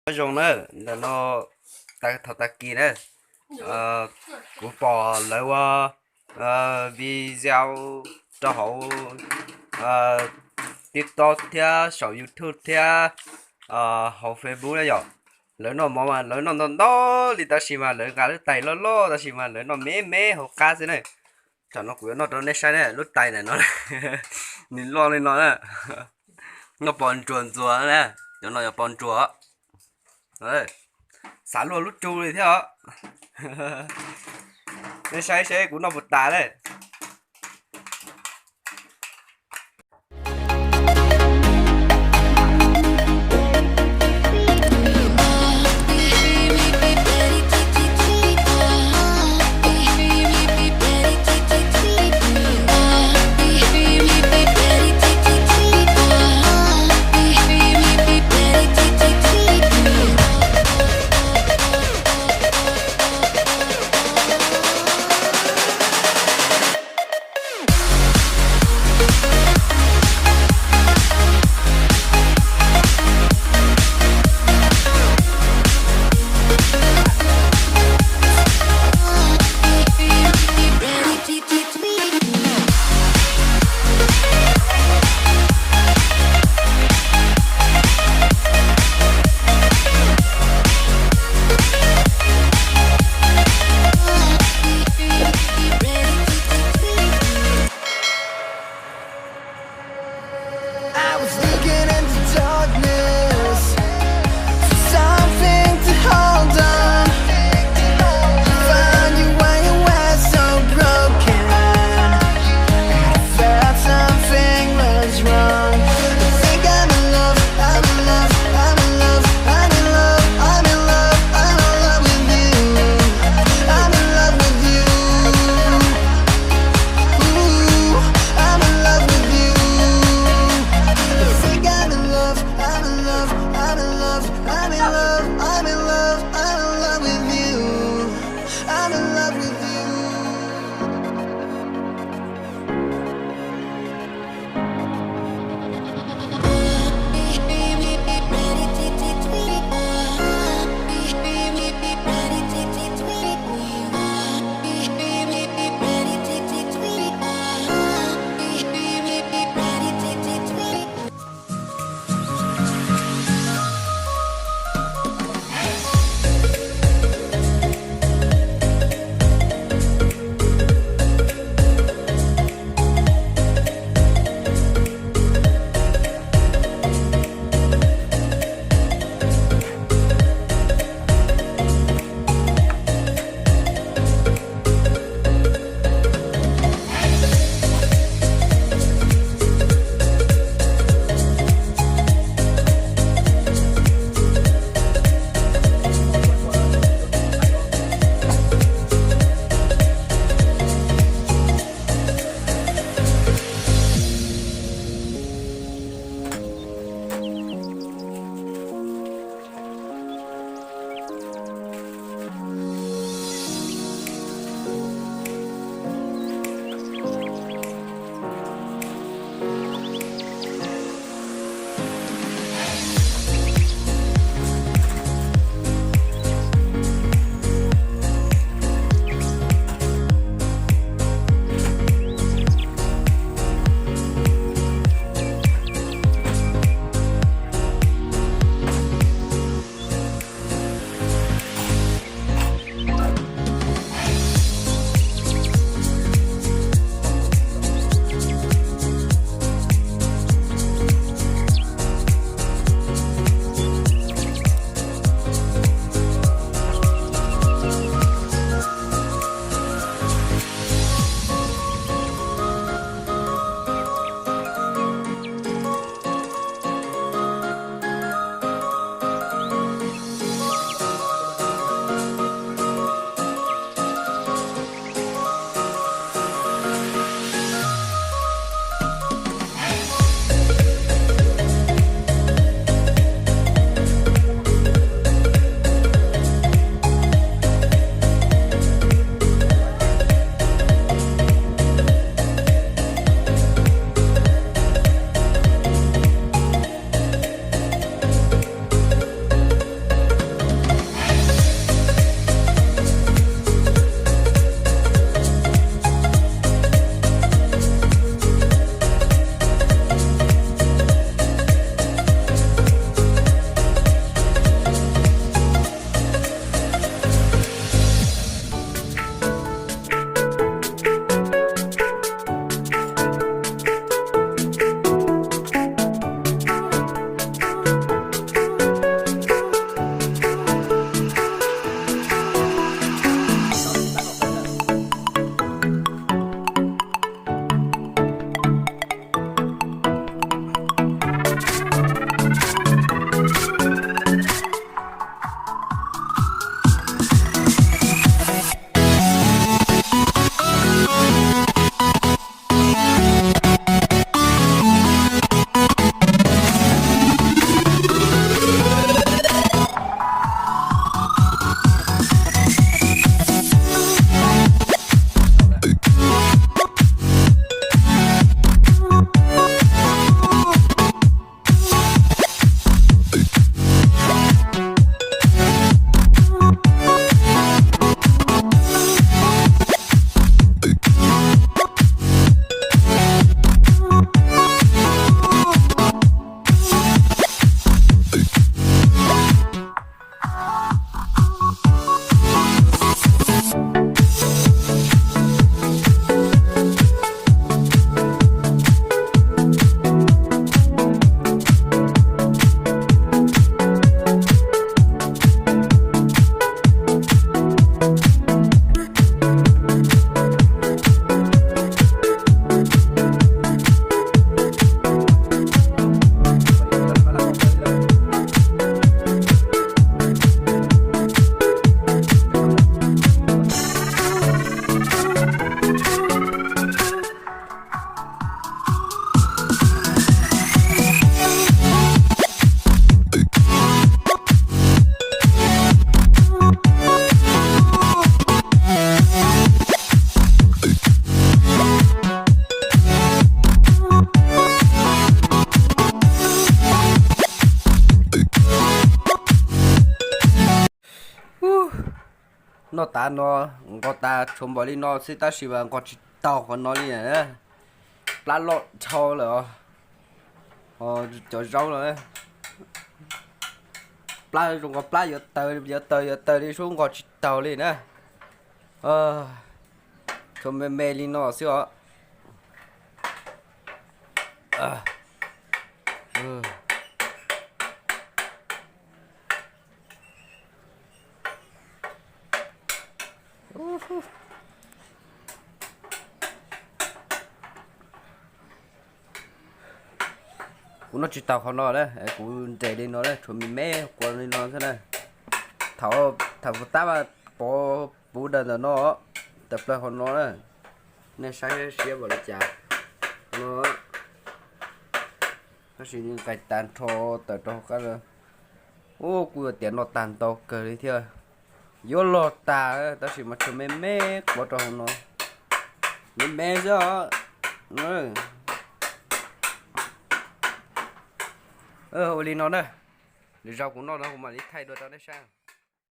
Nyob zoo na, ntawm no thaum tag kis na, kuv pom lawv ua video rau hauv TikTok thiab saum YouTube thiab hauv Facebook na yom. Lawv noj mov mas lawv noj ntau ntau li tab sis mas lawv nqa lub tais loj loj tab sis mas lawv noj me me hauv qab xwb na. Tam no kuv yuav noj rau nej saib na, lub tais ntawm no nws loj li no na. Noj pos ntsuas ntxuas na, cov no yog pos ntsuas. Xav luaj lub tsu li thiab os. Nej saib seb kuv noj puas tas na. Noj tas no, nqos tas tshuav npaum li no xwb tab sis mas nqos tsis tau qhov no li na. Plab loj dhau lawm os. Cov zaub no, plab zoo nkaus plab yuav tawg yuav tawg yuav tawg li sub, nqos tsis taus li na. Tshuav me me li no xwb os. Kuv noj tsis tau qhov no na, kuv nres li no na, tshuav me me quas li no xwb na. Thaum, thaum kuv tab mas pov puv daws ntawm no, tawm plaws hauv no na. Nej saib siab npaum li cas no. Tab sis nqaij tas nrho tawm rau hauv qab. Ub, kuj yuav tias noj tag ntau kawg li thiab. Yuav log tas tab sis mas tshuav me me quav rau hauv no. Me me xwb os. Ua li no na. Lwm zaus kuv noj no kuv mam li thaij dua rau nej saib.